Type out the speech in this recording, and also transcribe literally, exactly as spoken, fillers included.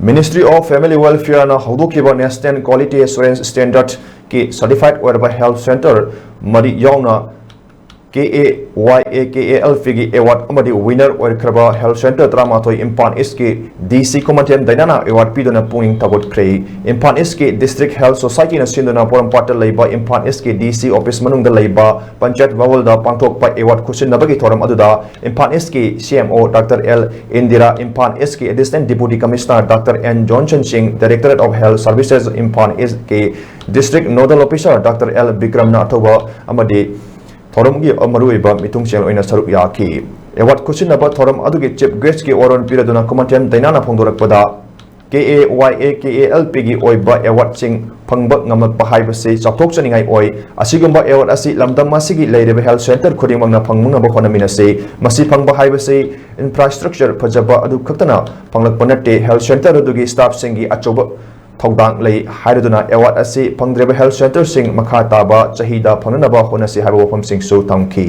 Ministry of Family Welfare ꯅ ꯍꯧꯗꯣꯛꯈꯤꯕ National Quality Assurance Standard ꯀꯤ certified ꯑꯣꯏꯔꯕ health centre ꯃꯔꯤ ꯌꯥꯎꯅ K A Y A K A L P ꯒꯤ award ꯑꯃꯗꯤ winner ꯑꯣꯏꯈ꯭ꯔꯕ health centre ꯇꯔꯥꯃꯥꯊꯣꯏ ꯏꯝꯐꯥꯜ East ꯀꯤ D C ꯈꯨꯃꯟꯊꯦꯝ ꯗꯥꯏꯅꯥꯅ award ꯄꯤꯗꯨꯅ ꯄꯨꯛꯅꯤꯡ ꯊꯧꯒꯠꯈ꯭ꯔꯦ꯫ ꯏꯝꯐꯥꯜ East ꯀꯤ District Health Society ꯅ ꯁꯤꯟꯗꯨꯅ ꯄꯣꯔꯣꯝꯄꯥꯠꯇ ꯂꯩꯕ ꯏꯝꯐꯥꯜ East ꯀꯤ D C office ꯃꯅꯨꯡꯗ ꯂꯩꯕ ꯄꯟꯆꯥꯌꯠ ꯚꯋꯟꯗ ꯄꯥꯡꯊꯣꯛꯄ award ꯈꯨꯠꯁꯤꯟꯅꯕꯒꯤ ꯊꯧꯔꯝ ꯑꯗꯨꯗ ꯏꯝꯐꯥꯜ East ꯀꯤ C M O Doctor L Indira, Imphal East ꯀꯤ Assistant Deputy Commissioner Doctor N Johnson Singh, Directorate of Health Services Imphal East ꯀꯤ District Nodal Officer Doctor L ꯕꯤꯀ꯭ꯔꯝꯅ ꯑꯊꯧꯕ ꯑꯃꯗꯤ ꯊꯧꯔꯝꯒꯤ ꯃꯔꯨꯑꯣꯏꯕ ꯃꯤꯊꯨꯡꯁꯦꯜ ꯑꯣꯏꯅ ꯁꯔꯨꯛ ꯌꯥꯈꯤ꯫ Award ꯈꯨꯠꯁꯤꯟꯅꯕ ꯊꯧꯔꯝ ꯑꯗꯨꯒꯤ chief guest ꯀꯤ ꯋꯥꯔꯣꯜ ꯄꯤꯔꯗꯨꯅ ꯈꯨꯃꯟꯊꯦꯝ ꯗꯥꯏꯅꯥꯅ ꯐꯣꯡꯗꯣꯔꯛꯄꯗ, K A Y A K A L P ꯒꯤ ꯑꯣꯏꯕ award ꯁꯤꯡ ꯐꯪꯕ ꯉꯝꯂꯛꯄ ꯍꯥꯏꯕꯁꯤ ꯆꯥꯎꯊꯣꯛꯆꯅꯤꯡꯉꯥꯏ ꯑꯣꯏ꯫ ꯑꯁꯤꯒꯨꯝꯕ award ꯑꯁꯤ ꯂꯝꯗꯝ ꯑꯁꯤꯒꯤ ꯂꯩꯔꯤꯕ health centre ꯈꯨꯗꯤꯡꯃꯛꯅ ꯐꯪꯅꯕ ꯍꯣꯠꯅꯃꯤꯟꯅꯁꯤ꯫ ꯃꯁꯤ ꯐꯪꯕ ꯍꯥꯏꯕꯁꯤ infrastructure ꯐꯖꯕ ꯑꯗꯨ ꯈꯛꯇꯅ ꯐꯪꯂꯛꯄ ꯅꯠꯇꯦ, health centre ꯑꯗꯨꯒꯤ staff ꯁꯤꯡꯒꯤ ꯑꯆꯧꯕ ꯊꯧꯗꯥꯡ ꯂꯩ ꯍꯥꯏꯔꯗꯨꯅ award ꯑꯁꯤ ꯐꯪꯗ꯭ꯔꯤꯕ health centre ꯁꯤꯡ ꯃꯈꯥ ꯇꯥꯕ ꯆꯍꯤꯗ ꯐꯪꯅꯅꯕ ꯍꯣꯠꯅꯁꯤ ꯍꯥꯏꯕ ꯋꯥꯐꯝꯁꯤꯡꯁꯨ ꯊꯝꯈꯤ꯫